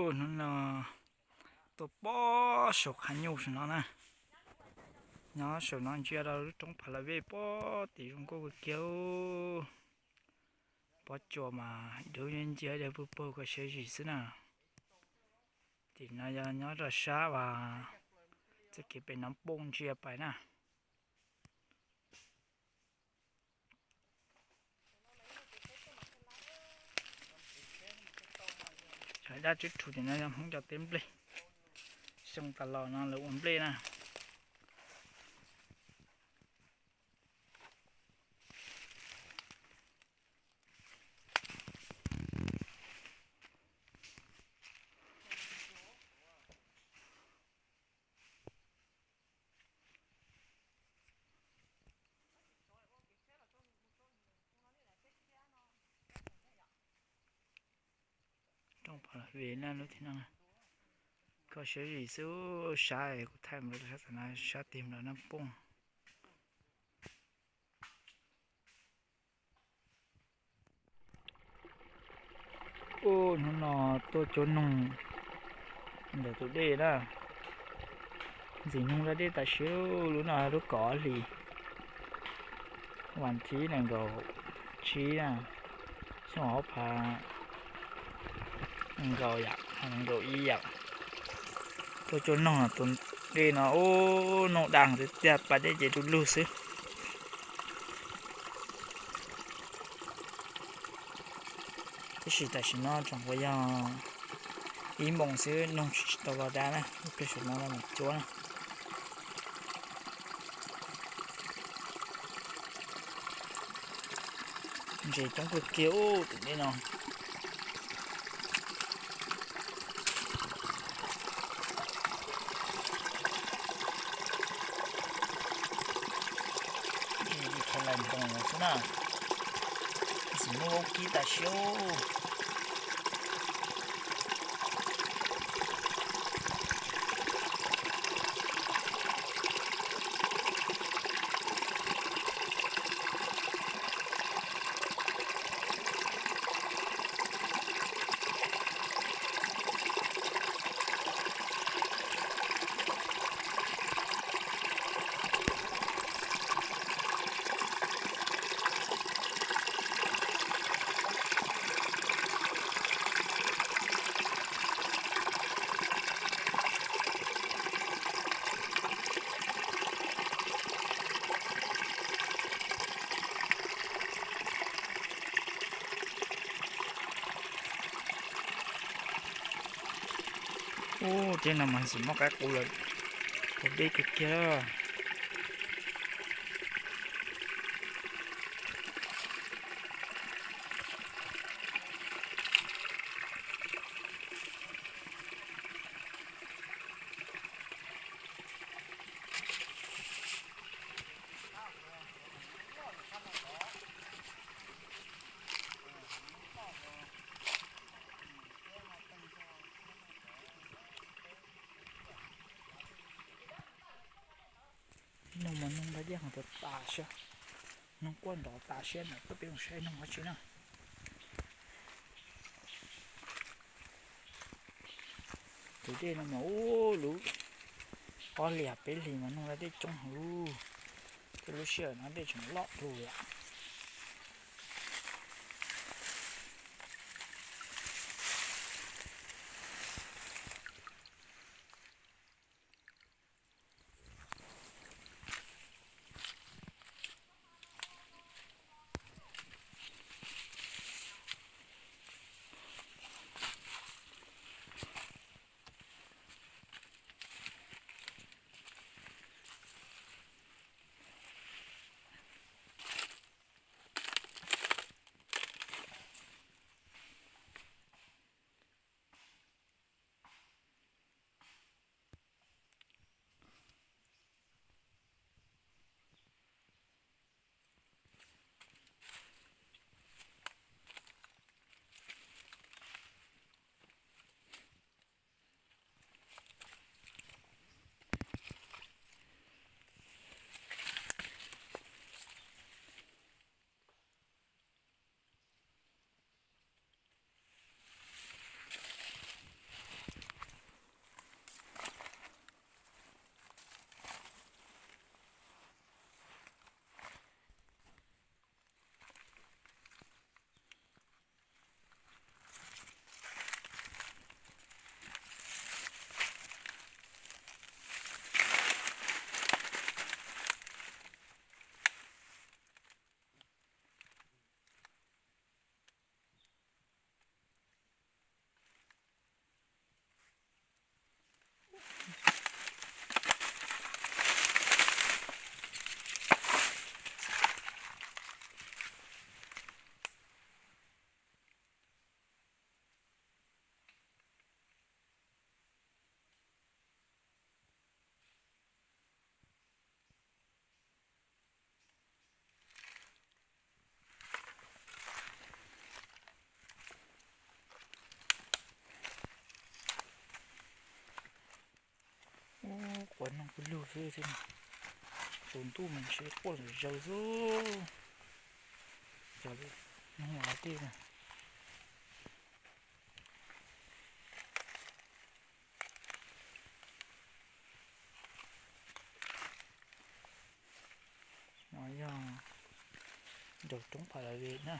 Hnub no tuaj pob saum qhab nyuj saum no na. Nyob saum no ntsia rau lub roob Pha La Vej pob tim zoo nkauj kawg kiag. Pob tsuas mas dub nciab dawb paug paug kho siab zim xwb na. Tim no yog nyob rau sab uas txoj kev pem Nab Pooj ntsia pais na. Cov dab tswb rhuv tim no yog Hmoob cov teb nplej. Xyoo tas los no lawv ua nplej na. Roob Pha La Vej na lub tim no. Kho siab zim xwb, sab kuv thaij mus lawm sab tim no, sab tim no Nab Pooj. Ub, hnub no tuaj cuab noog ntawm tus dej na. Ntxim noog da dej tam sim, lub no lub kaum ob hlis, vas thib nees nkaum tsib na, xyoo ob phav nees nkaum yam, nees nkaum ib yam. Tuaj cuab noog tus dej no, ub, noog daj tiag tiag, pas dej ces du lug xwb. Tab sis tam sim no tseem uas yog ib moos xwb, noog tsis tau los dab na, ib pliag saum no los mus cuab na. Ntses coob kawg kiag ub tus dej no. Ntses li khaws lais npoos xwb na, tsis muaj vaub kib tam sim. Ub, tej no mas tsis muaj qaib qus lawm, tus dej kiag kiag. Noog mas noog nqa dej hov tas tas siab, noog quaj nrov tas siab ntawm tuaj peb mus saib noog dab tsi na. Tus dej no mas ub lub ob hlis peb hlis mas noog da dej coob heev, tej lub sij hawm no dej tseem loj dua yom. Noj kuj lug xwb thiab, tus ntuj mas ntshe quaj zom zaws xwb. Cov nyob tej na. No yog nraum roob Pha La Ve na.